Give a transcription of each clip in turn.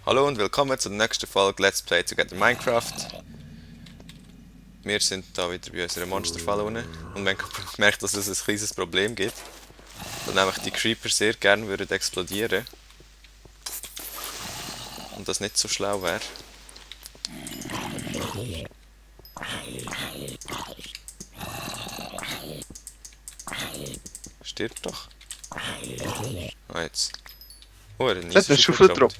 Hallo und willkommen zur nächsten Folge Let's Play Together Minecraft. Wir sind da wieder bei unserer Monsterfalle unten und wir haben gemerkt, dass es ein kleines Problem gibt. Dass nämlich die Creeper sehr gerne würden explodieren. Und das nicht so schlau wäre. Stirbt doch. Ah, jetzt. Oh, er hat Es hat eine Schaufel gedroppt.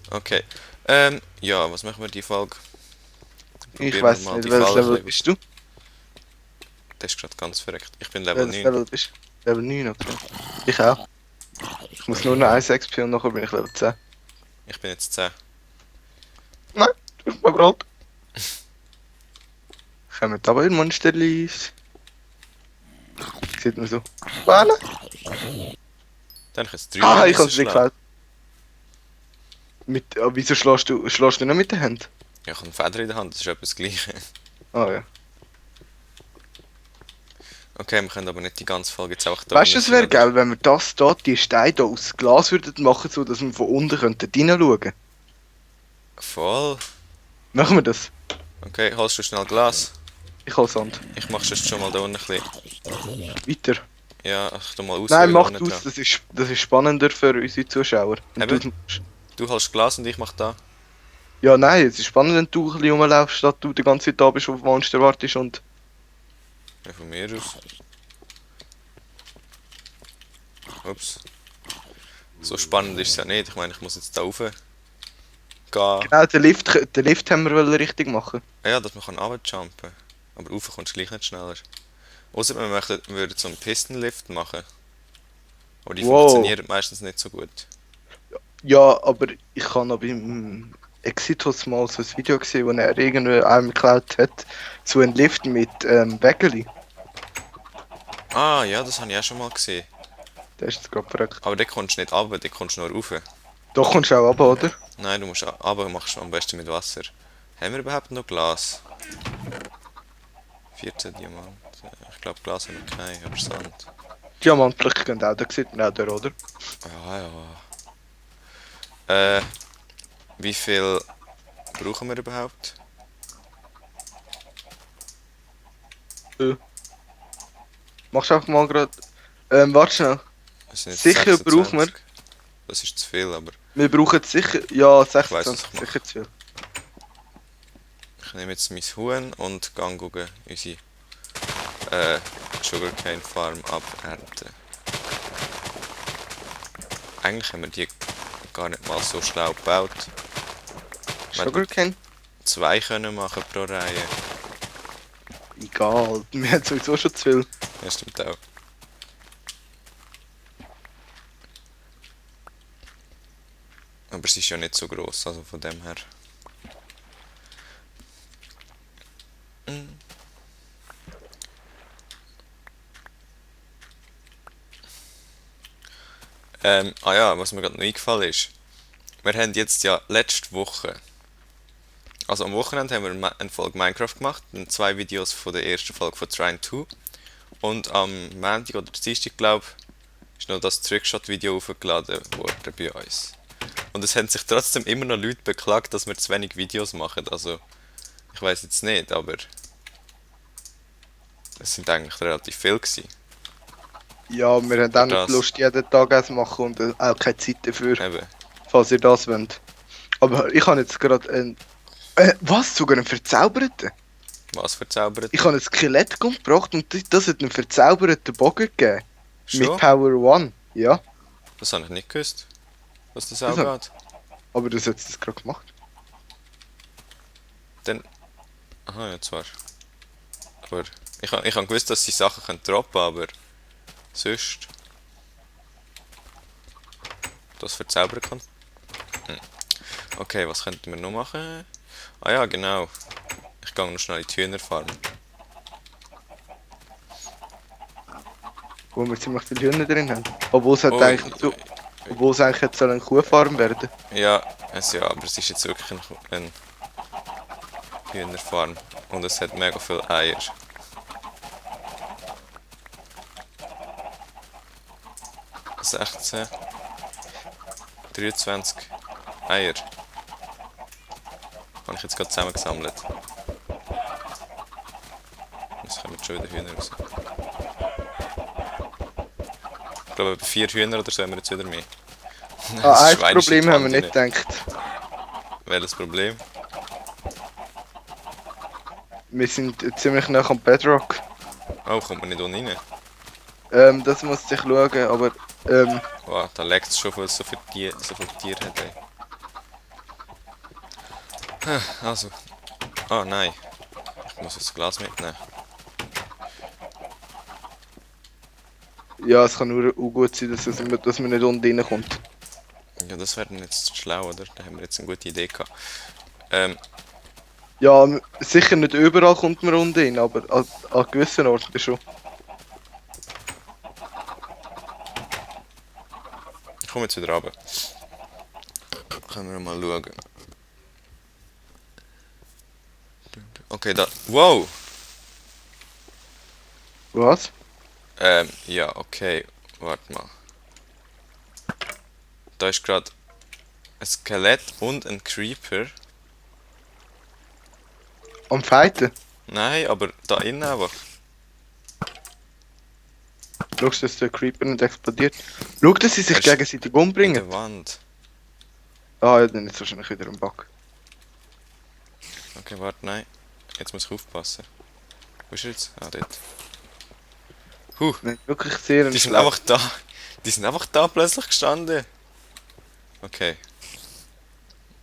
Okay. Ja, was machen wir die Folge? Ich Probieren wir weiß mal nicht, die welches Falle ein Level bisschen. bist du? Das ist gerade ganz verreckt. Ich bin Level Welches 9. Level bist du? Level 9, okay. Ich auch. Ich muss nur noch 1 XP und nachher bin ich Level 10. Ich bin jetzt 10. Nein, du bist mal bereit. Kommen aber in Monsterlis. Sieht man so. Wala. Dann kann es 3 Ah, Mal ich hab's dir schlagen. geklaut. Wieso schlägst du nicht mit der Hand? Ja, ich habe eine Feder in der Hand, das ist etwas Gleiches. Ah ja. Okay, wir können aber nicht die ganze Folge jetzt auch da Weißt du, es wäre oder? geil, wenn wir das da, die Steine da aus Glas würden machen, so dass wir von unten könnten reinschauen. Voll. Machen wir das? Okay, holst du schnell Glas? Ich hol Sand. Ich mach sonst schon mal da unten ein bisschen. Weiter. Ja, ich tu mal Nein, auswählen mach unten du dran. es, das ist spannender für unsere Zuschauer. Und Eben, du holst Glas und ich mach da. ja, nein, es ist spannend, wenn du ein bisschen rumlaufst, statt du die ganze Zeit da bist, auf Monster wartest und... Ja, von mir aus. Ups. So spannend ist es ja nicht. Ich meine, ich muss jetzt da rauf gehen. Genau, den Lift haben wir wollen richtig machen. Ah ja, dass man kann runterjumpen. Aber rauf kommst du gleich nicht schneller. Außer wir würden so einen Pistenlift machen. Aber die Wow. funktionieren meistens nicht so gut. Ja, aber ich habe noch beim Exitus mal so ein Video gesehen, wo er irgendwie einem geklaut hat, so einen Lift mit Wägeli. Ah ja, das habe ich auch schon mal gesehen. Der ist jetzt gerade verrückt. Aber den kommst du nicht runter, den kommst du nur rauf. Da kommst du auch runter, oder? Nein, du musst aber machst du am besten mit Wasser. Haben wir überhaupt noch Glas? 14 Diamanten. Ich glaube Glas haben wir keine, aber Sand. Diamantblöcke gehen auch, da sieht man auch durch, oder? Ja, ja. Wie viel brauchen wir überhaupt? Machst du einfach mal gerade... warte schnell. Es sind jetzt Sicher 26. brauchen wir... Das ist zu viel, aber Wir brauchen sicher... Ja, ich weiss, was 26, ich mache. sicher zu viel. Ich nehme jetzt mein Huhn und gehe unsere Sugarcane Farm abernten. Eigentlich haben wir die gar nicht mal so schlau gebaut. Wir hätten Sugarcane? 2 können machen pro Reihe. Egal, wir haben sowieso schon zu viel. Ja, stimmt auch. Aber es ist ja nicht so groß, also von dem her. Ah ja, was mir gerade noch eingefallen ist. Wir haben jetzt ja letzte Woche, also am Wochenende haben wir eine Folge Minecraft gemacht, und 2 Videos von der ersten Folge von Trine 2. Und am Montag oder Dienstag, glaube ich, ist noch das Trickshot-Video hochgeladen worden bei uns. Und es haben sich trotzdem immer noch Leute beklagt, dass wir zu wenig Videos machen. Also, ich weiß jetzt nicht, aber es sind eigentlich relativ viel gewesen. Ja, wir haben auch nicht Das. Lust, jeden Tag eins machen und auch keine Zeit dafür, Eben. falls ihr das wollt. Aber ich habe jetzt gerade ein... was? Sogar einen Verzauberten? Was verzaubert? Ich habe ein Skelett gebracht und das hat einen verzauberten Bogen gegeben. Mit Schon? Power 1. Ja, Das habe ich nicht gewusst, dass das Das auch hat- geht. aber das hat es gerade gemacht. Dann. Aha, ja, zwar. Aber ich hab gewusst, dass sie Sachen können droppen, aber sonst. Das verzaubern kann. Okay, was könnten wir noch machen? Ah ja, genau. Ich gehe noch schnell in die Hühnerfarm. Wo wir ziemlich viele Hühner drin haben. Obwohl es, hat Ui, eigentlich so, obwohl es eigentlich jetzt soll eine Kuhfarm werden. Ja, aber es ist jetzt wirklich ein Hühnerfarm. Und es hat mega viele Eier. (16) 23. Eier. Habe ich jetzt gerade zusammengesammelt. Jetzt kommen schon wieder Hühner raus. Ich glaube, etwa 4 Hühner oder so haben wir jetzt wieder mehr. Das Ein Schwein ist in Problem die haben wir Hand nicht gedacht. rein. Welches Problem? Wir sind ziemlich nah am Bedrock. Oh, kommt man nicht unten rein? Das muss ich schauen, aber Wow, da leckt es schon, weil es so viele Tiere hat. Ey. Also. Oh nein. Ich muss jetzt das Glas mitnehmen. ja, es kann nur auch gut sein, dass man nicht unten reinkommt. Ja, das wäre dann jetzt schlau, oder? Da haben wir jetzt eine gute Idee gehabt. Ja, sicher nicht überall kommt man unten rein, aber an gewissen Orten schon. Ich komme jetzt wieder runter. Können wir mal schauen. Okay, da. Wow! Was? Ja, okay. Warte mal. Da ist gerade ein Skelett und ein Creeper. Am Fighten? Nein, aber da innen einfach. Schaust du, dass der Creeper nicht explodiert? Schau, dass sie sich Er ist gegenseitig In umbringen. der Wand. Ah, ja, dann ist wahrscheinlich wieder ein Bug. Okay, warte, nein. Jetzt muss ich aufpassen. Wo ist er jetzt? Ah, dort. Nein, wirklich sehr Die sind schlecht. einfach da. Die sind einfach da plötzlich gestanden. Okay.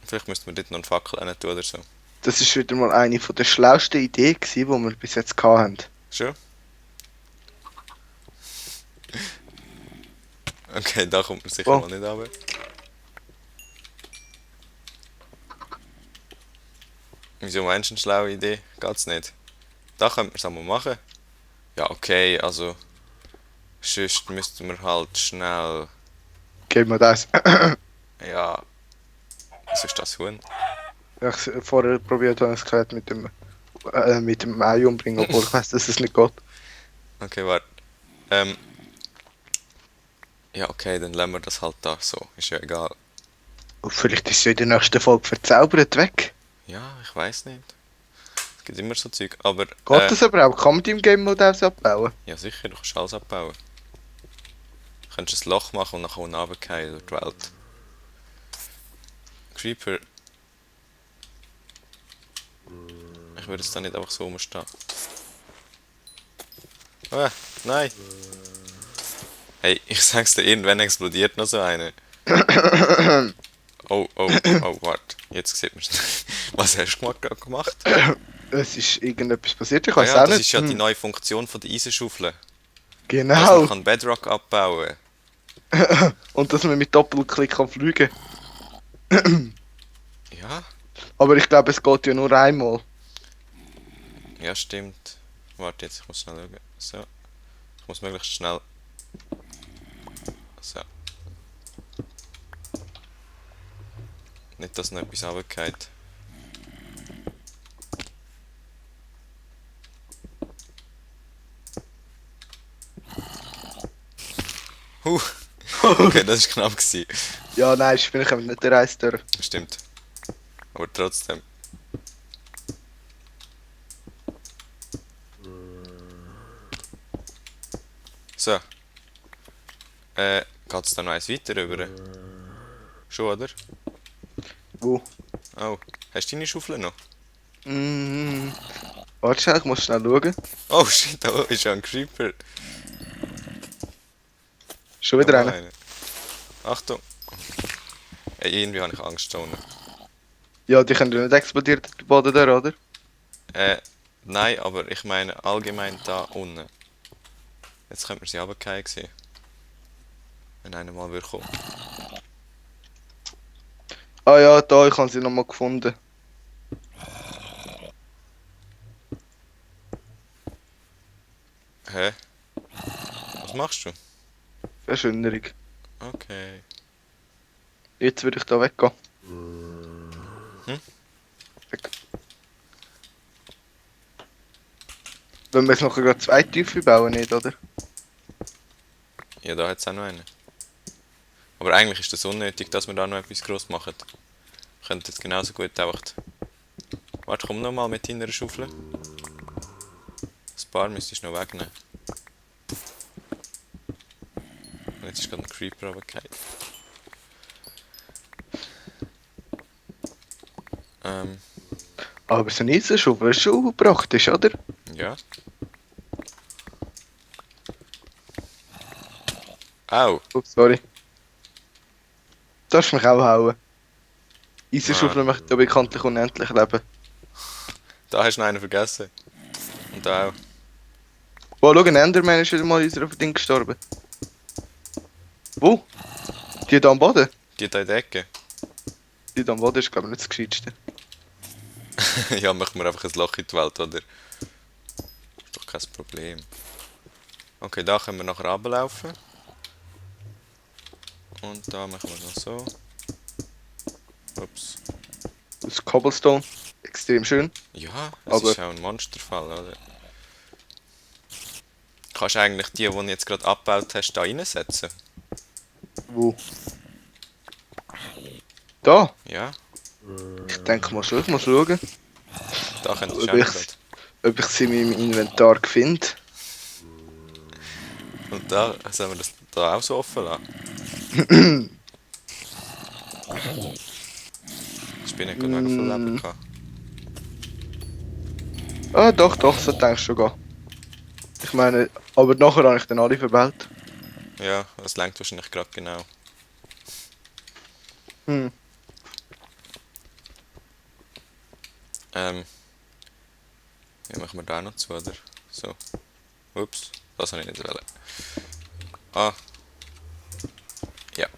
Vielleicht müssten wir dort noch eine Fackel rein tun oder so. Das ist wieder mal eine von der schlauesten Ideen gewesen, die wir bis jetzt hatten. Schon? Okay, da kommt man sicher Oh. mal nicht runter. Wieso meinst du eine schlaue Idee? Geht's nicht? Da könnte man es einmal machen. Ja, okay, also. Sonst müssten wir halt schnell. Geben wir das. Ja. Was ist das Huhn? Ich vorher probiert habe, ein Skelett mit dem Ei umbringen, obwohl ich weiß, dass es nicht geht. Okay, warte. Ja, okay, dann lassen wir das halt da so. Ist ja egal. Und vielleicht ist es ja in der nächsten Folge verzaubert weg. Ja, ich weiß nicht. Es gibt immer so Zeug. Aber. Geht das aber auch? Kann man die im Game Mode auch so abbauen? Ja, sicher, du kannst alles abbauen. Du könntest ein Loch machen und nachher unten runterfallen durch die Welt. Creeper. Ich würde jetzt da nicht einfach so rumstehen. Ah, nein! Hey, ich sag's dir, irgendwann explodiert noch so eine. Oh, oh, oh, warte. Jetzt sieht man's. Was hast du gemacht? Es ist irgendetwas passiert, ich Ah weiß ja, auch das nicht. ist ja die neue Funktion von der Eisenschaufel. Dass Genau. man kann Bedrock abbauen. Und dass man mit Doppelklick kann fliegen. Ja, Aber ich glaube, es geht ja nur einmal. ja stimmt. Warte jetzt, ich muss schnell schauen. So. Ich muss möglichst schnell. So. Nicht, dass noch etwas runterfällt. Okay, das war knapp gewesen. Ja, nein, ich bin nicht der Reis durch. Stimmt. Aber trotzdem. So. Geht's dann noch eins weiter rüber? Schon, oder? Wo? Oh. Hast du deine Schaufel noch? Warte schnell, ich muss schnell schauen. Oh shit, da ist ja ein Creeper. Schon wieder Noch einer. Achtung. Ey, irgendwie habe ich Angst da unten. Ja, die können ja nicht explodieren, die Boden da, oder? Nein, aber ich meine allgemein da unten. Jetzt könnte man sie runterfallen sehen. Wenn einer mal würde kommen. Ah ja, da, ich habe sie nochmal gefunden. Hä? Was machst du? Verschönerung. Okay. Jetzt würde ich da weggehen. Weg. Wenn wir jetzt noch gerade 2 Tiefe bauen, nicht, oder? Ja, da hat es auch noch einen. Aber eigentlich ist das unnötig, dass wir da noch etwas groß machen. Könnte jetzt genauso gut einfach... Warte, komm noch mal mit deiner Schaufel. Das Paar müsstest du noch wegnehmen. Und jetzt ist gerade ein Creeper runtergefallen. Aber so ein Eisenschuber ist schon praktisch, oder? Ja. Au! Oh, sorry. Darfst du mich auch hauen? Eisenschuber Ah, möchte ja bekanntlich unendlich leben. da hast du noch einen vergessen. Und da auch. Oh, schau, ein Enderman ist wieder mal in unserer Ding gestorben. Wo? Die da am Boden? Die da in der Ecke. Die da am Boden ist, glaube ich, nicht das Gescheitste. Ja, machen wir einfach ein Loch in die Welt, oder? Ist doch kein Problem. Okay, da können wir nachher runterlaufen. Und da machen wir noch so. Ups. Das ist Cobblestone. Extrem schön. Ja, es Aber- ist auch ein Monsterfall, oder? Kannst du eigentlich die du jetzt gerade abgebaut hast, da reinsetzen? Wo? Da? Ja, Ich denke mal schon, ich muss schauen, da könntest du ob auch ich, gerade. ob ich sie in meinem Inventar finde. Und da sollen wir das da auch so offen lassen. Ich bin nicht gerade mega viel Leben gehabt. Ah, doch, so denkst du sogar. Ich meine, aber nachher habe ich dann alle verbaut. Ja, das lenkt wahrscheinlich gerade genau. Hm. Wie machen wir da noch zu, oder? So. Ups, das habe ich nicht wollen. Ah. Ja.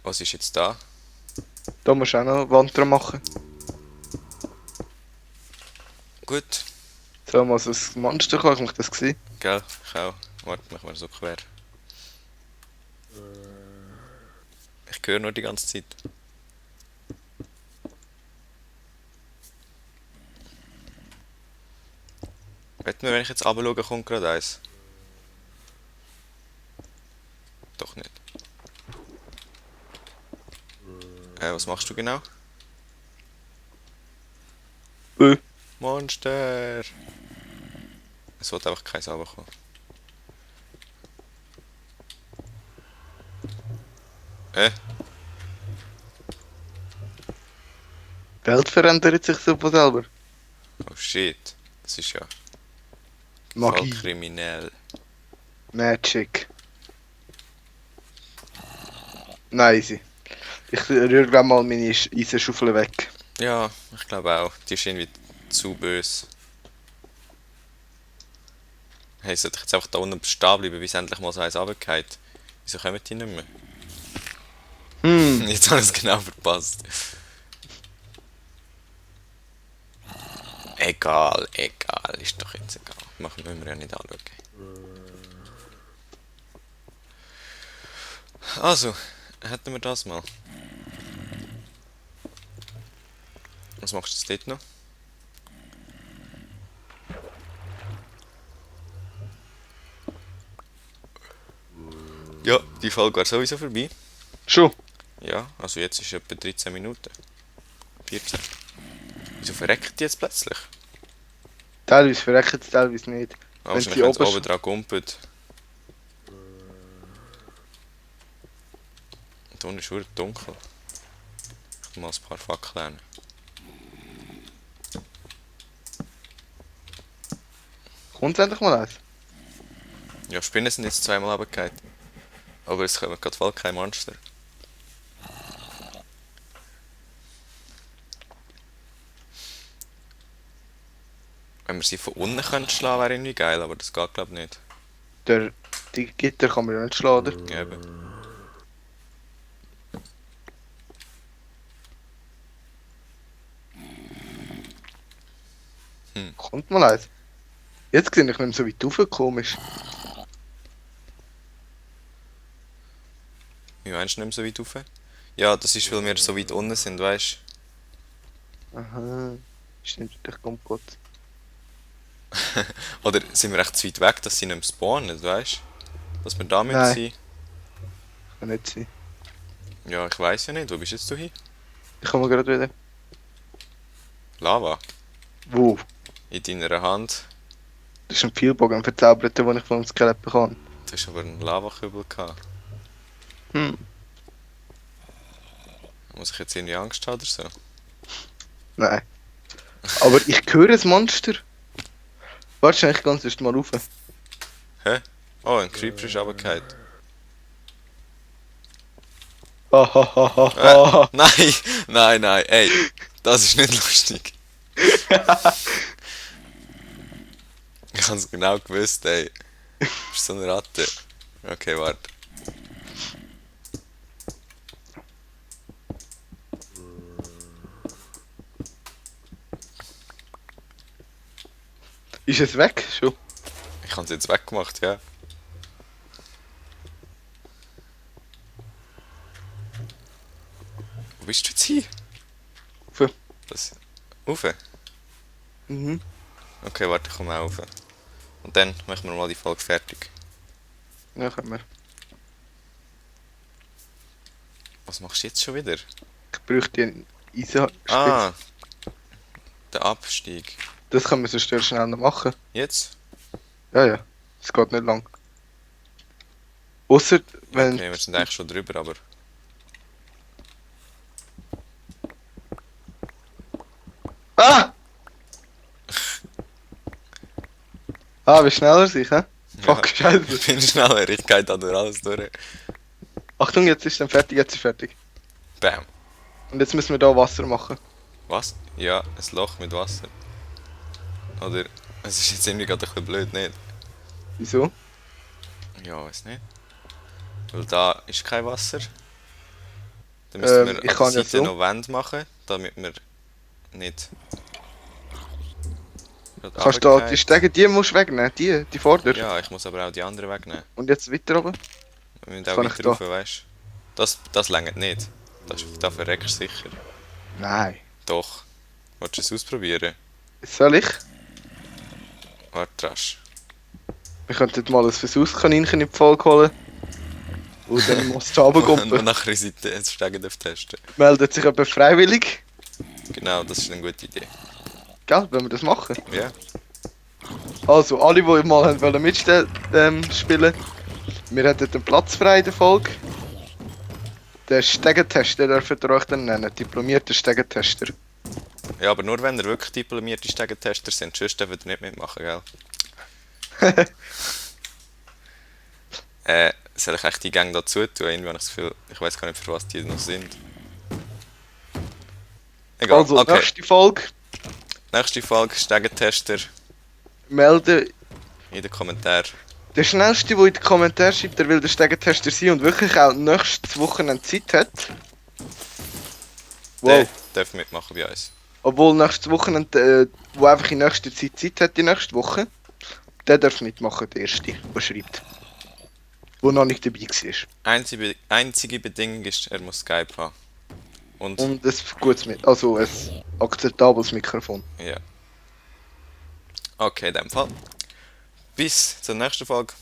Was ist jetzt da? Da musst du auch noch eine Wand dran machen. Gut. So, mal so ein Monster kann ich mich das gesehen. Gell, ich auch. Warte, machen wir so quer. Ich höre nur die ganze Zeit. Wetten wir, wenn ich jetzt runterschaue, kommt gerade eins? Doch nicht. Was machst du genau? Monster! Es wird einfach keins runterkommen. Die Welt verändert sich so von selber. Oh shit. Das ist ja voll Magie. kriminell. Magic. Nice. Ich rühre gleich mal meine Eisenschaufel weg. Ja, ich glaube auch. Die ist irgendwie zu böse. Hey, sollte ich jetzt einfach da unten stehen bleiben, bis endlich mal so eins runterfällt? Wieso kommen die nicht mehr? Jetzt habe ich es genau verpasst. Egal, ist doch jetzt egal. Machen wir ja nicht anschauen. Also, hätten wir das mal. Was machst du jetzt dort noch? Ja, die Folge war sowieso vorbei. Schon. Ja, also jetzt ist etwa 13 Minuten. 14. Wieso verreckt die jetzt plötzlich? Teilweise verrecken sie, teilweise nicht. Ah, Wenn sie wahrscheinlich, wenn es oben oben dran kumpelt. Und unten ist verdammt dunkel. Ich muss mal ein paar Fackeln lernen. kommt endlich mal eins. Ja, Spinnen sind jetzt zweimal runtergefallen. Aber es kommen gerade voll keine Monster. Wenn wir sie von unten schlagen können, wäre irgendwie geil, aber das geht glaube ich nicht. Die Gitter kann man ja nicht schlagen, oder? Ja, eben. Kommt mal eins. Jetzt sehe ich nicht mehr so weit rauf, komisch. Wie meinst du nicht mehr so weit rauf? Ja, das ist, weil wir so weit unten sind, weißt Aha. Stimmt, ich komme gut. du? Oder sind wir echt zu weit weg, dass sie nicht mehr spawnen, weißt du? Dass wir da müssen Nein. sein? Kann nicht sein. Ja, ich weiß ja nicht. Wo bist jetzt du hin? Ich komme gerade wieder. Lava. Wo? In deiner Hand. Das ist ein Pfeilbogen verzauberter, den ich von dem Skelett bekomme. Du hast aber einen Lavakübel gehabt. Hm, Muss ich jetzt irgendwie Angst haben oder so? nein. Aber ich höre ein Monster. Warte, ich ganz erst mal rauf. Hä? Oh, ein Creeper ist runtergefallen. Nein! Nein, nein, ey! Das ist nicht lustig. Ich hab's genau gewusst, ey. Du bist so eine Ratte. Okay, warte. Ist es weg schon? Ich hab's jetzt weggemacht, ja. Wo bist du jetzt hier? Rauf. Das. Rauf? Mhm. Okay, warte, ich komme auch rauf. Und dann machen wir mal die Folge fertig. Ja, können wir. Was machst du jetzt schon wieder? Ich bräuchte einen Eisenspitz. Ah, der Abstieg. Das können wir so schnell noch machen. Jetzt? Ja, ja. Es geht nicht lang. Ausser wenn. Okay, wir sind eigentlich schon drüber, aber. Ah! Ah, wie schneller sich, hä? Fuck, Ja, scheiße. ich bin schneller, ich gehe da durch alles durch. Achtung, jetzt ist dann fertig, jetzt ist fertig. Bam. Und jetzt müssen wir da Wasser machen. Was? Ja, ein Loch mit Wasser. Oder. Es ist jetzt irgendwie gerade ein bisschen blöd, nicht? Wieso? Ja, weiß nicht. Weil da ist kein Wasser. Dann müssten wir Ich an kann der ja Seite so. noch Wände machen, damit wir nicht. gerade Kannst du da runterfallen. die Stege, die musst du wegnehmen, die Vorder. Ja, ich muss aber auch die anderen wegnehmen. Und jetzt weiter oben. Wir müssen Das auch kann ich weiter da. rauf, weißt du? Das längert nicht. Da verreckst du sicher. Nein. Doch. Willst du es ausprobieren? Soll ich? Warte, rasch. Wir könnten mal ein Versuchskaninchen in die Folge holen. Und dann muss du Und runtergumpen. nachher das Stegen testen. Meldet sich jemand freiwillig. Genau, das ist eine gute Idee. Gell, wenn wir das machen. Ja? Also, alle, die mal haben wollen mitspielen, wir hätten den Platz frei in der Folge. Den Stegentester dürft ihr euch dann nennen. Diplomierter Stegentester. Ja, aber nur wenn ihr wirklich diplomierte Stegentester sind, sonst dürft ihr nicht mitmachen, gell? Soll ich echt die Gang dazu tun? Irgendwie habe ich das Gefühl, ich weiß gar nicht, für was die noch sind. Egal, Also, okay. nächste Folge. Nächste Folge, Stegentester Melden. in den Kommentaren. Der schnellste, der in die Kommentare schreibt, der will der Stegentester sein und wirklich auch nächstes Wochenende Zeit hat. Der Wow. darf mitmachen bei uns. Obwohl nächstes Wochenende, wo einfach in nächster Zeit hat, die nächste Woche, der darf mitmachen, der erste, der schreibt. Wo noch nicht dabei war. Einzige Bedingung ist, er muss Skype haben. Und, Und ein gutes also ein akzeptables Mikrofon. ja. Okay, in dem Fall. Bis zur nächsten Folge.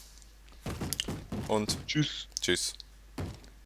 Und Tschüss. tschüss.